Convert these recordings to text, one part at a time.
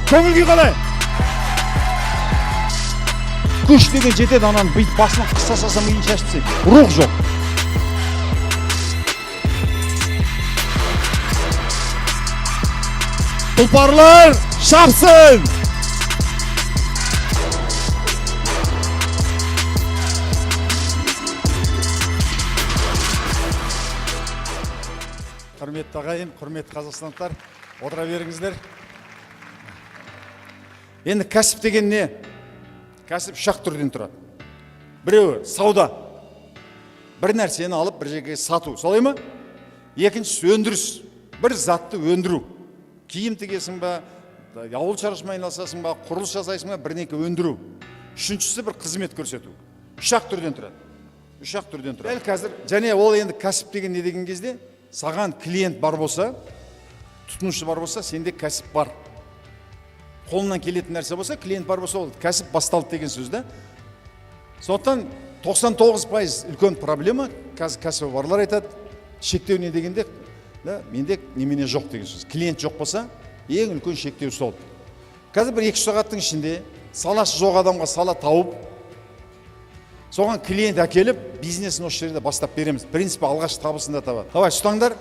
Көңіл күй қалай? Күш деген жетеді, ананы бүйтіп басына қыса салса, миын шашып тастайды. Рух жоқ. Тұлпарлар шапсын! Құрметті ағайын, құрметті қазақстандықтар, отыра беріңіздер. Енді кәсіп деген не? Кәсіп үш ақ түрден тұрады. Біреуі сауда. Бір нәрсені алып бір жерге сату, солай ма? Екіншісі өндіріс. Бір затты өндіру. Киім тігесің ба, ауыл шаруашылығымен айналысасың ба, құрылыс жасайсың ба, бірнеке өндіру. Үшіншісі бір қызмет көрсету. Үш ақ түрден тұрады. Үш ақ түрден тұрады. Дәл қазір және ол енді кәсіп деген не деген кезде, саған клиент бар болса, тұтынушы бар болса, сенде кәсіп бар. Қолынан келетін нәрсе болса, клиент бар болса, ол кәсіп басталды деген сөз да. Сондықтан 99% үлкен проблема, қазір кәсібі барлар айтады, шектеу не дегенде, да, менде немене жоқ деген сөз. Клиент жоқ болса, ең үлкен шектеу сол. Қазір бір 2-3 сағаттың ішінде саласы жоқ адамға сала тауып, соған клиент әкеліп, бизнесін осы жерде бастап береміз. В принципе, алғашқы табысын да табады. Давай, ұстаңдар.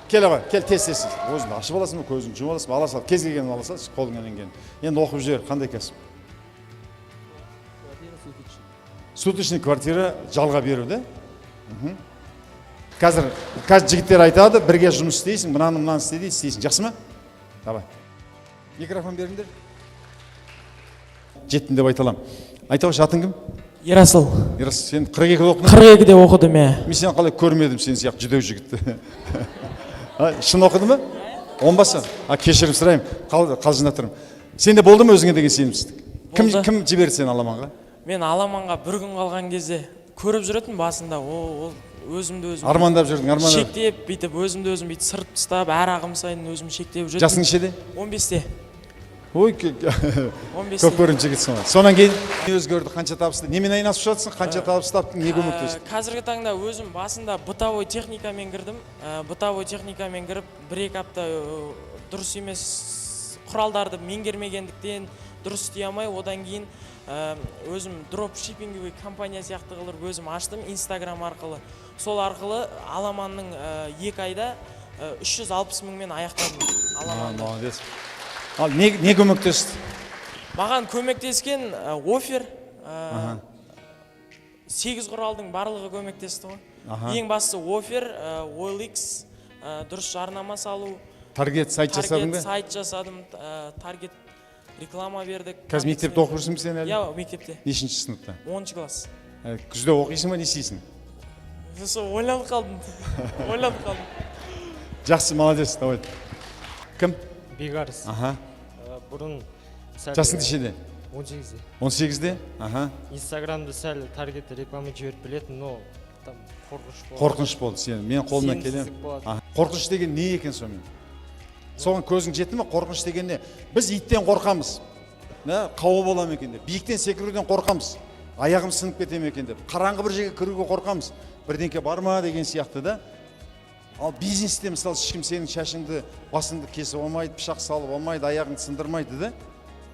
Кел, ағай, кел, тез, тез. Көзіңді ашып аласың ба, көзіңді жұмып аласың ба, ала сал, кез келгенін ала сал, қолыңнан келген. Енді оқып жібер, қандай кәсіп? Суточный квартира жалға беру, да? Қазір жігіттер айтады, бірге жұмыс істейсің, мынаны мынаны істе дейді, істейсің. Жақсы ма? Давай. Микрофон беріңдер. Жеттім деп айта аламын. Айта қойшы, атың кім? Ерасыл. Ерасыл, сен 42-де оқыдың? 42-де оқыдым, иә. Мен сені қалай көрмедім, сен сияқты жүдеу жігітті. Шын оқыдың ба? Оңбаса? Кешірім сұраймын, қалжыңдап тұрмын. Сенде болды ма өзіңе деген сенімсіздік? Кім, Болды. кім жіберді сені аламанға? Мен аламанға бір күн қалған кезде көріп жүретін басында, ол өзімді өзім Армандап жүрдің, армандап. шектеп, бүйтіп өзімді өзім бүйтіп сырып тастап, әр ағым сайын өзім шектеп жүрдім. Жасың нешеде? 15-те. Ой, 15-те. көп көрініп жігітсің ғой. Сонан кейін не өзгерді, қанша табысты? Немен айналысып жатсың, қанша табыс таптың, не көмектесті? Қазіргі таңда өзім басында бытовой техникамен кірдім. Бытовой техникамен кіріп, 1-2 апта дұрыс емес құралдарды меңгермегендіктен дұрыс істей алмай, одан кейін өзім дропшиппинговый компания сияқты қылып өзім аштым Инстаграм арқылы. Сол арқылы аламанның 2 айда 360 мыңмен аяқтадым аламанды. Молодец. Ал не көмектесті? Маған көмектескен офер, 8 құралдың барлығы көмектесті ғой. Ең бастысы офер, OLX, дұрыс жарнама салу. Таргет сайт жасадың Таргет ба? сайт жасадым, таргет реклама бердік. Қазір мектепте оқып жүрсің бе сен әлі? Иә, мектепте. Нешінші сыныпта? 10 класс. Күзде оқисың ба, не істейсің? Сол ойланып қалдым. Ойланып қалдым. Жақсы, молодец, давай. Кім? Бекарыс. Бұрын сәл Жасың нешеде? 18-де. 18-де? Аха. Инстаграмды сәл таргет реклама жіберіп білетін, но там қорқыныш болды. Қорқыныш болды сен. Мен қолымнан келемін. Сенімсіздік болады. Қорқыныш деген не екен сонымен? Соған көзің жетті ме? Қорқыныш деген не? Біз иттен қорқамыз. Да, қауіп бола ма екен деп. Биіктен секіруден қорқамыз. Аяғым сынып кете ме екен деп. Қараңғы бір жерге кіруге қорқамыз. Бірдеңке бар ма деген сияқты да. Ал бизнесте мысалы ешкім сенің шашыңды, басыңды кесіп алмайды, пышақ салып алмайды, аяғыңды сындырмайды да.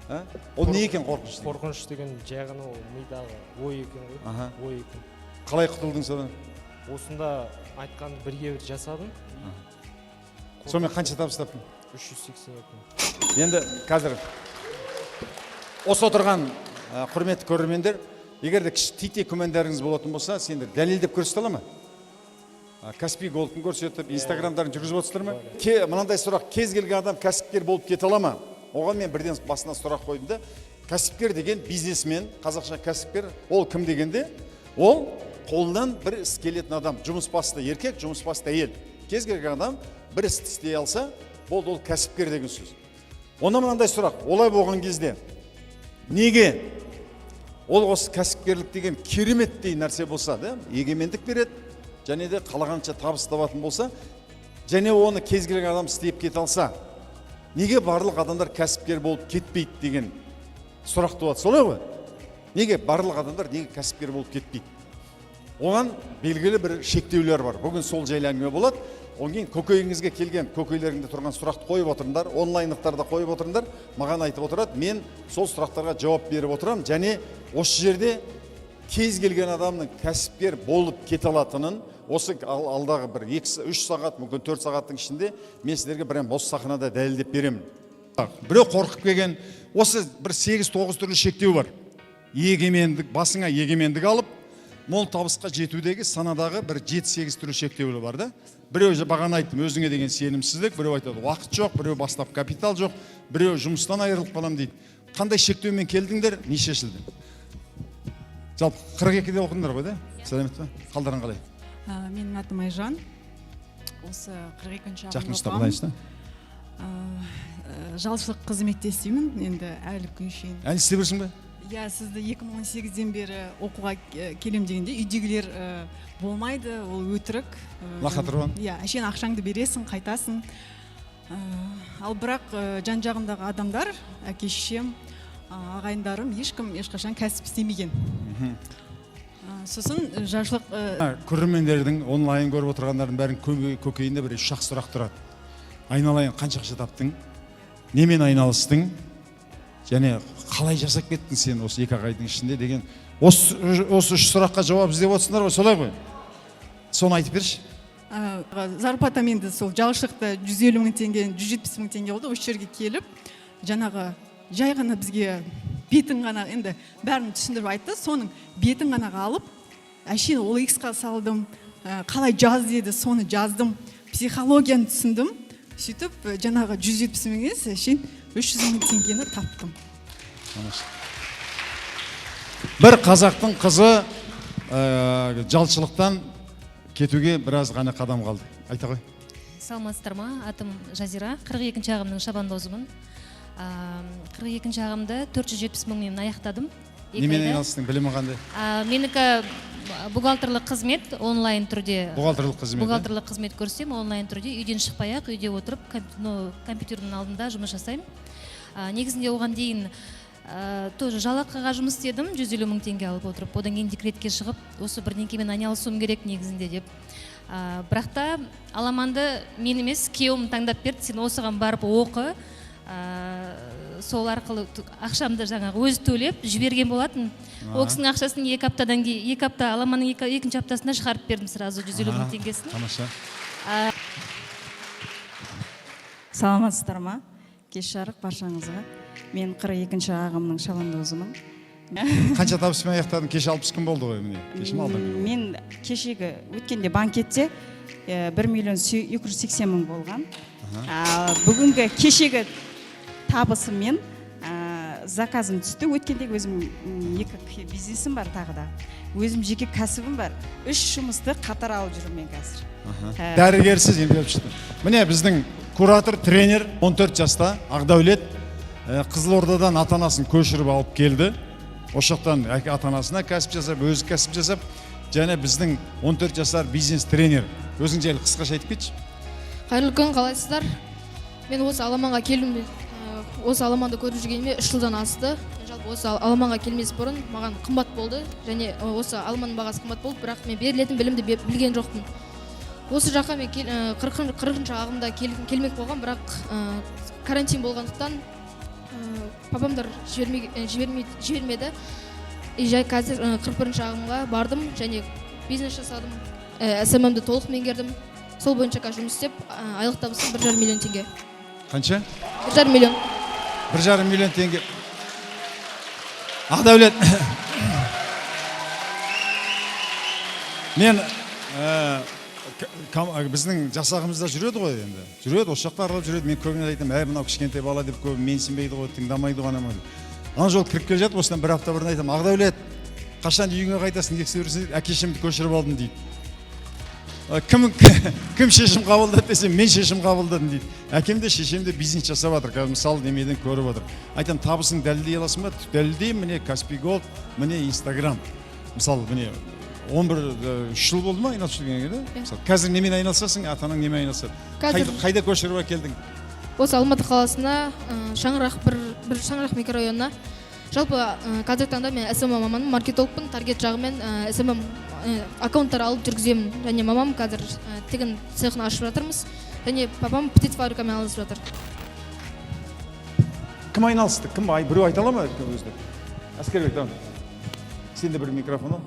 А? Ол не екен қорқыныш деген? Қорқыныш деген жай ғана ол мидағы ой екен ғой. Ой екен. Қалай құтылдың содан? Осында айтқанды бірге бір жасадым. Сонымен қанша табыс таптың? 382 мың. Енді қазір осы отырған құрметті көрермендер, егер де кіші титтей күмәндарыңыз болатын болса, сендер дәлелдеп көрсете ала ма? Каспи Голдын көрсетіп, Инстаграмдарын жүргізіп отырсыздар ма? Мынандай сұрақ, кез келген адам кәсіпкер болып кете ала ма? Оған мен бірден басына сұрақ қойдым да, кәсіпкер деген бизнесмен, қазақша кәсіпкер, ол кім дегенде, ол қолынан бір іс келетін адам, жұмыс басты еркек, жұмыс басты әйел. Кез келген адам бір істі істей алса, болды, ол кәсіпкер деген сөз. Онда мынандай сұрақ, олай болған кезде неге ол осы кәсіпкерлік деген кереметтей нәрсе болса, да, егемендік береді, және де қалағанша табыс табатын болса, және оны кез келген адам істеп кете алса, неге барлық адамдар кәсіпкер болып кетпейді деген сұрақ туады, солай ғой? Неге барлық адамдар неге кәсіпкер болып кетпейді? Оған белгілі бір шектеулер бар. Бүгін сол жайлы әңгіме болады. Одан кейін көкейіңізге келген, көкейлеріңде тұрған сұрақты қойып отырыңдар, онлайндықтарда қойып отырыңдар, маған айтып отырады, мен сол сұрақтарға жауап беріп отырамын. Және осы жерде кез келген адамның кәсіпкер болып кете алатынын осы алдағы бір 2-3 сағат, мүмкін 4 сағаттың ішінде мен сіздерге прям осы сахнада дәлелдеп беремін. Біреу қорқып келген, осы бір 8-9 түрлі шектеу бар. Егемендік, басыңа егемендік алып, мол табысқа жетудегі санадағы бір 7-8 түрлі шектеулі бар да. Біреу бағана айттым, өзіңе деген сенімсіздік, біреу айтады уақыт жоқ, біреу бастап капитал жоқ, біреу жұмыстан айырылып қаламын дейді. Қандай шектеумен келдіңдер, не шешілді? Жалпы 42-де оқыдыңдар ғой да? Сәлеметсіз бе? Қалдарың қалай? Менің атым Айжан. Осы 42-ші Жақын ұста, былай ұста. Жалшылық қызметте істеймін, енді әлі күн шейін. Әлі істей берсің бе? Иә, сізді 2018-ден бері оқуға келем дегенде үйдегілер болмайды, ол өтірік. Лақатырған. Иә, әшейін ақшаңды бересің, қайтасың. Ал бірақ жан жағымдағы адамдар, әке шешем, ағайындарым ешкім ешқашан кәсіп істемеген. Сосын жалшылық Көрермендердің онлайн көріп отырғандардың бәрін көкейінде бір үш-ақ сұрақ тұрады. Айналайын, қанша ақша таптың? Немен айналыстың? Және қалай жасап кеттің сен осы 2 айдың ішінде деген осы үш сұраққа жауап іздеп отырсыңдар ғой, солай ғой? Соны айтып берші. Зарплатам енді сол жалшылықта 150 мың теңге, 170 мың теңге болды. Осы жерге келіп, жаңағы жай ғана бізге бетін ғана енді бәрін түсіндіріп айтты, соның бетін ғана алып, әшейін ол X-қа салдым, қалай жаз деді, соны жаздым, психологияны түсіндім. Сөйтіп жаңағы 170 мың емес, әшейін 300 мың теңгені таптым. Бір қазақтың қызы жалшылықтан кетуге біраз ғана қадам қалды. Айта ғой. Саламатсыздар ма? Атым Жазира, 42-ші ағымның шабандозымын. 42-ші ағымды 470 мыңмен аяқтадым. Немен айналыстың, білімі қандай? Менікі бухгалтерлік қызмет, онлайн түрде. Бухгалтерлік қызмет. Бухгалтерлік қызмет көрсем, онлайн түрде үйден шықпай-ақ, үйде отырып, компьютердің алдында жұмыс жасаймын. Негізінде оған дейін тоже жалақыға жұмыс істедім, 150 мың теңге алып отырып, одан кейін декретке шығып, осы бірдеңкемен айналысуым керек негізінде деп. Бірақ та аламанды мен емес, күйеуім таңдап берді, сен осыған барып оқы. Сол арқылы ақшамды жаңағы өзі төлеп жіберген болатын. Ол кісінің ақшасын 2 аптадан кейін, 2 апта аламанның екінші аптасында шығарып бердім сразу 150 мың теңгесін. Тамаша. Саламатсыздар ма? Кеш жарық баршаңызға. Мен 42-ші ағымның шабандозымын. Қанша табыспен аяқтадың? Кеше 60 күн болды ғой міне. Кеше ме алдыңғы күні? Мен кешегі өткенде банкетте 1 миллион 280 мың болған. Бүгінгі кешегі табысыммен заказым түсті. Өткендегі өзім 2 бизнесім бар тағы да. Өзім жеке кәсібім бар. 3 жұмысты қатар алып жүрмін мен қазір. Дәрігерсіз емделіп шықты. Міне біздің куратор, тренер 14 жаста Ақдәулет Қызылордадан ата-анасын көшіріп алып келді. Осы жақтан ата-анасына кәсіп жасап, өзі кәсіп жасап, және біздің 14 жасар бизнес тренер. Өзің жайлы қысқаша айтып кетші. Қайырлы күн, қалайсыздар? Мен осы аламанға келдім, осы аламанды көріп жүргеніме 3 жылдан асты. Жалпы осы аламанға келмес бұрын маған қымбат болды, және осы аламанның бағасы қымбат болды, бірақ мен берілетін білімді білген жоқпын. Осы жаққа мен қырқыншы ағымда келмек болған, бірақ карантин болғандықтан папамдар жібермеді. И жай қазір 41-ші ағымға бардым және бизнес жасадым. СММ-ді толық меңгердім. Сол бойынша қазір жұмыс істеп, айлық табысым 1,5 миллион теңге. Қанша? 1,5 миллион. 1,5 миллион теңге. Ақдәулет. Мен біздің жасағымызда жүреді ғой енді. Жүреді, осы жақта аралап жүреді. Мен көбіне айтамын, әй, мынау кішкентай бала деп көбі менсінбейді ғой, тыңдамайды ғой анау деп. Ана жолы кіріп келе жатып, осыдан бір апта бұрын айтамын, Ақдәулет, қашан үйіңе қайтасың, екі сәуір әке шешемді көшіріп алдым дейді. Кім шешім қабылдады десем, мен шешім қабылдадым дейді. Әкем де шешем де бизнес жасап жатыр, қазір мысалы немеден көріп отыр. Айтамын, табысың дәлелдей аласың ба? Дәлелдеймін, міне Каспи Голд, міне Инстаграм. Мысалы, міне 11 үш жыл болды ма айналысып жүргенге, да? Иә. Мысалы, қазір немен айналысасың, ата-анаң немен айналысады? Қазір Қайда көшіріп әкелдің? Осы Алматы қаласына, Шаңырақ бір Шаңырақ микрорайонына. Жалпы, қазіргі таңда мен СММ маманымын, маркетологпын, таргет жағымен, СММ аккаунттар алып жүргіземін. Және мамам қазір тігін цехын ашып жатырмыз. Және папам птицефабрикамен айналысып жатыр. Кім айналысты? Кім ай, біреу айта ала ма өзі? Әскербек, давай. Сен де бір микрофон ал.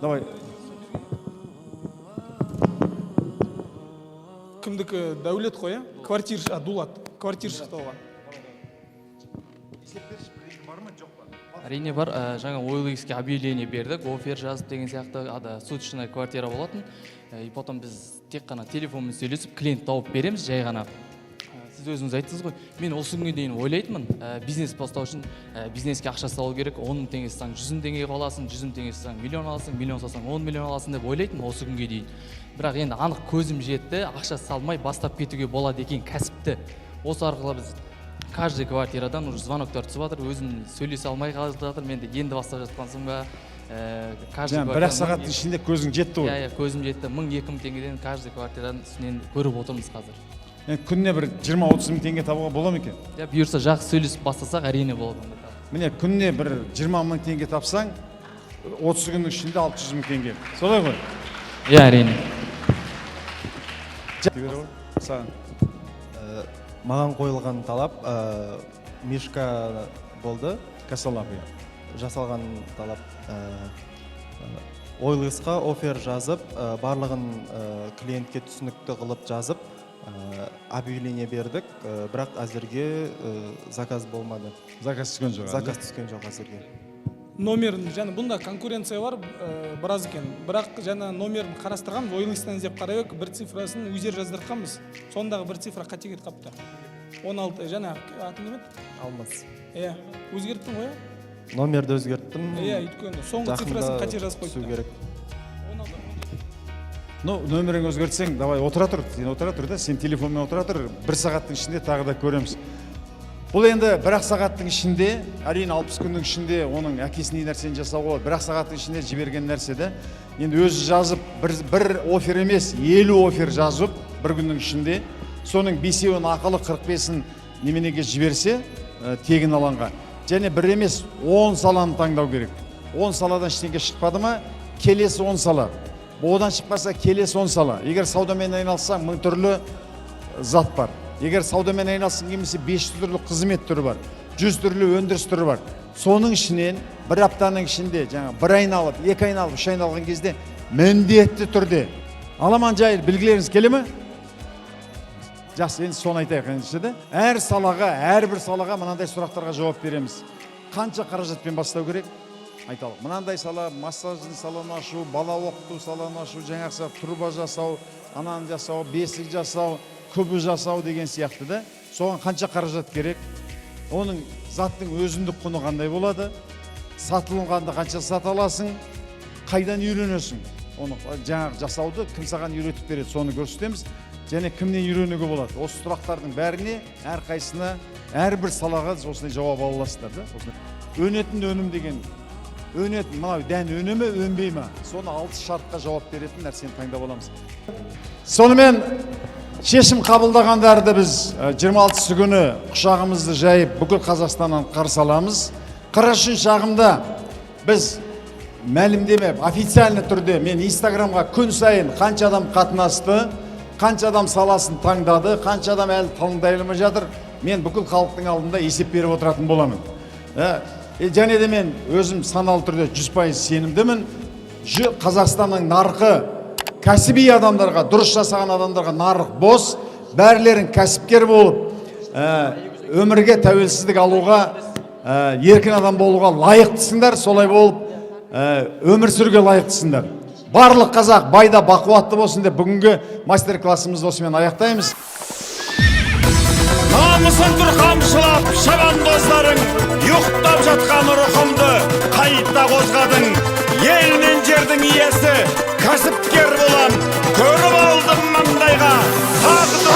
Давай. Кімдікі? Дәулет қой, иә? Квартир, а, Дулат. Квартир шықты оған. Әрине бар, жаңа OLX-ке объявление бердік, офер жазып деген сияқты, ада суточная квартира болатын. И потом біз тек қана телефонмен сөйлесіп, клиент тауып береміз жай ғана. Сіз өзіңіз айттыңыз ғой, мен осы күнге дейін ойлайтынмын, бизнес бастау үшін бизнеске ақша салу керек, 10 мың теңге салсаң 100 мың теңге аласың, 100 мың теңге салсаң миллион аласың, миллион салсаң 10 миллион аласың деп ойлайтынмын осы күнге дейін. Бірақ енді анық көзім жетті, ақша салмай бастап кетуге болады екен кәсіпті. Осы арқылы біз каждый квартирадан уже звоноктар түсіп жатыр, өзім сөйлесе алмай қалып жатырмын, енді енді бастап жатқан ба, каждый Жаңа бір-ақ квартирадан сағаттың ішінде көзің жетті ғой. Иә, иә, көзім жетті. 1000-2000 теңгеден каждый квартирадан үстінен көріп отырмыз қазір. Енді күніне бір 20-30 мың теңге табуға бола ма екен? Иә, бұйырса жақсы сөйлесіп бастасақ, әрине болады ондай табыс. Міне, күніне бір 20 мың теңге тапсаң, 30 күннің ішінде 600 мың теңге. Солай ғой? Иә, әрине. Жібере ғой, саған. Маған қойылған талап мишка болды. Косолапый. Жасалған талап. OLX-қа офер жазып, барлығын клиентке түсінікті қылып жазып, объявление бердік, бірақ әзірге заказ болмады. Заказ түскен жоқ әлі? Заказ түскен жоқ әзірге. Номерін, және бұнда конкуренция бар, біраз екен. Бірақ жаңа номерін қарастырғанбыз, OLX-тан іздеп қарап едік, бір цифрасын өздері жаздыртқанбыз. Сондағы бір цифра қате кетіп қалыпты. 16, жаңа атың кім еді? Алмас. Иә, өзгерттің ғой, иә? Номерді өзгерттім. Иә, өйткені соңғы Жақында цифрасын қате жазып түсу қойыпты. керек. Ну, нөмірің өзгертсең, давай отыра тұр, сен отыра тұр да, сен телефонмен отыра тұр, бір сағаттың ішінде тағы да көреміз. Бұл енді бір-ақ сағаттың ішінде, әрине 60 күннің ішінде оның әкесіндей нәрсені жасауға болады, бір-ақ сағаттың ішінде жіберген нәрсе де. Енді өзі жазып, бір офер емес, 50 офер жазып бір күннің ішінде, соның бесеуін ақылы, 45-ін неменеге жіберсе, тегін алаңға. Және бір емес, 10 саланы таңдау керек. 10 саладан ештеңе шықпады ма, келесі 10 сала. Одан шықпаса, келесі 10 сала. Егер саудамен айналыссаң, 1000 түрлі зат бар. Егер саудамен айналысқың келмесе, 500 түрлі қызмет түрі бар, 100 түрлі өндіріс түрі бар. Соның ішінен бір аптаның ішінде, жаңа бір айналып, екі айналып, үш айналған кезде міндетті түрде аламан жайыл белгілеріңіз келе ме? Жақсы, енді соны айтайық ендеше де. Әр салаға, әрбір салаға мынандай сұрақтарға жауап береміз. Қанша қаражатпен бастау керек? Айталық, мынандай сала, массажный салон ашу, бала оқыту салонын ашу, жаңағы труба жасау, ананы жасау, бесік жасау, күбі жасау деген сияқты да. Соған қанша қаражат керек? Оның заттың өзіндік құны қандай болады? Сатылғанда қанша сата аласың? Қайдан үйренесің? Оны жаңағы жасауды кім саған үйретіп береді, соны көрсетеміз. Және кімнен үйренуге болады? Осы сұрақтардың бәріне, әрқайсысына, әрбір салаға осындай жауап ала аласыздар да. Осындай. Өнетін өнім деген, өнетін мынау дән өне ме, өнбей ме? Соны 6 шартқа жауап беретін нәрсені таңдап аламыз. Сонымен шешім қабылдағандарды біз 26 күні құшағымызды жайып бүкіл Қазақстаннан қарсы аламыз. 43 ағымда біз мәлімдеме официальный түрде мен Инстаграмға күн сайын қанша адам қатынасты, қанша адам саласын таңдады, қанша адам әлі таңдай алмай жатыр, мен бүкіл халықтың алдында есеп беріп отыратын боламын. Және де мен өзім саналы түрде 100% сенімдімін. Қазақстанның нарқы кәсіби адамдарға, дұрыс жасаған адамдарға нарық бос, бәрілерің кәсіпкер болып, өмірге тәуелсіздік алуға, еркін адам болуға лайықтысыңдар, солай болып, өмір сүруге лайықтысыңдар. Барлық қазақ байда бақуатты болсын деп бүгінгі мастер-классымызды осымен аяқтаймыз. Намысын тұр қамшылап шабандоздарың, ұйықтап жатқан рухымды қайта қозғадың. Ел мен жердің иесі кәсіпкер болам, көріп алдым маңдайға тағдыр.